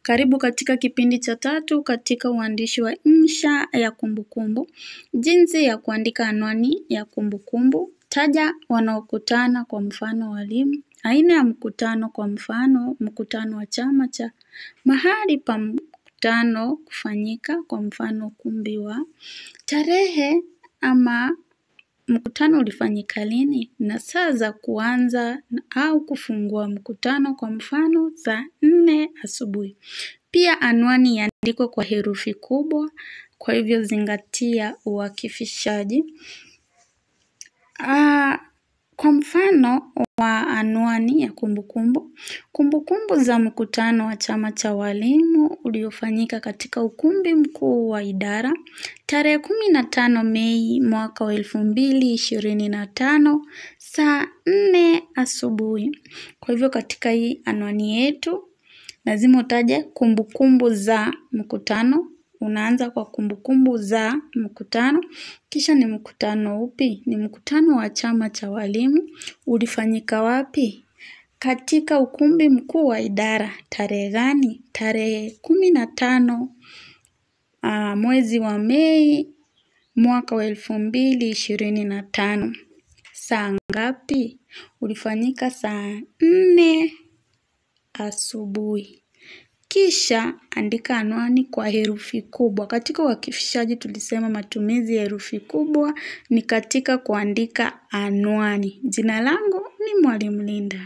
Karibu katika kipindi cha tatu katika uandishi wa insha ya kumbukumbu. Jinsi ya kuandika anwani ya kumbukumbu. Taja wanaokutana, kwa mfano walimu. Aina ya mkutano, kwa mfano mkutano wa chama cha. Mahali pa mkutano kufanyika, kwa mfano ukumbi wa. Tarehe ama mkutano ulifanyika lini na saa za kuanza au kufungua mkutano, kwa mfano saa 4 asubuhi. Pia anwani iandikwe kwa herufi kubwa, kwa hivyo zingatia uakifishaji. Kwa mfano wa anwani ya kumbukumbu, kumbukumbu za mkutano wa chama cha walimu uliofanyika katika ukumbi mkuu wa idara tarehe 15 Mei mwaka wa 2025 saa 4 asubuhi. Kwa hivyo katika hii anwani yetu lazima utaje kumbukumbu za mkutano. Unaanza kwa kumbukumbu za mkutano, kisha ni mkutano upi? Ni mkutano wa chama cha walimu. Ulifanyika wapi? Katika ukumbi mkuu wa idara. Tarehe gani? Tarehe 15 mwezi wa Mei mwaka wa 2025. Saa ngapi? Ulifanyika saa 4 asubuhi. Kisha andika anwani kwa herufi kubwa. Katika uakifishaji tulisema matumizi ya herufi kubwa ni katika kuandika anwani. Jina langu ni Mwalimu Linda.